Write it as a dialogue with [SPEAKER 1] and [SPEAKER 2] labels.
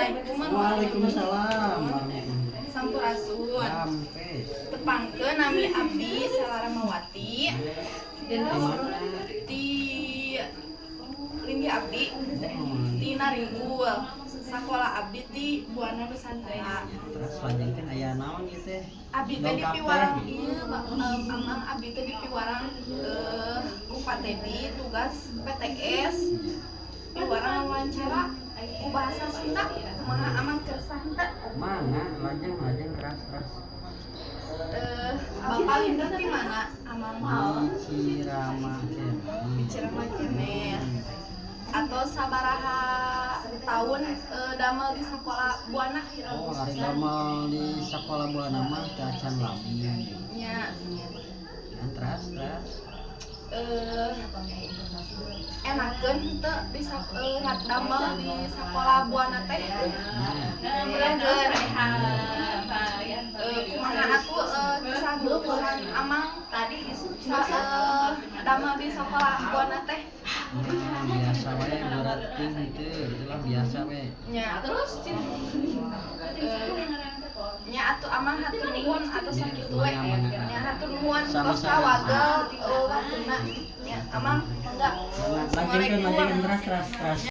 [SPEAKER 1] Assalamualaikum.
[SPEAKER 2] Waalaikumsalam.
[SPEAKER 1] Sampurasun.
[SPEAKER 2] Rampes.
[SPEAKER 1] Tepangkeun, nami abdi Sela Ramawati.
[SPEAKER 2] Di mana?
[SPEAKER 1] Di linggih abdi di Naringgul. Sakola abdi di Buana Nusantara.
[SPEAKER 2] Terus lanjutkan, aya naon ieu teh?
[SPEAKER 1] Abdi teh di
[SPEAKER 2] Lengkap teh.
[SPEAKER 1] piwarang ieu, Amang, abdi teh di piwarang ku Pak Teddy tugas PTS, piwarang wawancara ku bahasa Sunda. Kumaha, Amang, kersa henteu?
[SPEAKER 2] Mana? Lajeng, lajeng, teras, teras.
[SPEAKER 1] Bapak linggih di mana, Amang?
[SPEAKER 2] Di Ciramah keneh.
[SPEAKER 1] Di Ciramah keneh. Atau sabaraha tahun damel di sekolah Buana?
[SPEAKER 2] Oh, ari damel di sekolah Buana mah teu acan lami.
[SPEAKER 1] Nya.
[SPEAKER 2] Kan teras, teras.
[SPEAKER 1] Enakeun henteu di damel di sekolah Buana teh?
[SPEAKER 2] Nah,
[SPEAKER 1] Enakeun. Kumaha atuh kesan kesan Amang sa damel di sekolah Buana teh?
[SPEAKER 2] Biasa we, berat henteu, itulah biasa we.
[SPEAKER 1] Nya, terus nya atuh, Amang, hatur nuhun atuh, sakitu we nya, hatur nuhun. Tos.
[SPEAKER 2] Sama-sama.
[SPEAKER 1] Wagel waktuna nya, Amang, mangga.
[SPEAKER 2] Lanjutkan, lanjutkan, teras, teras, teras.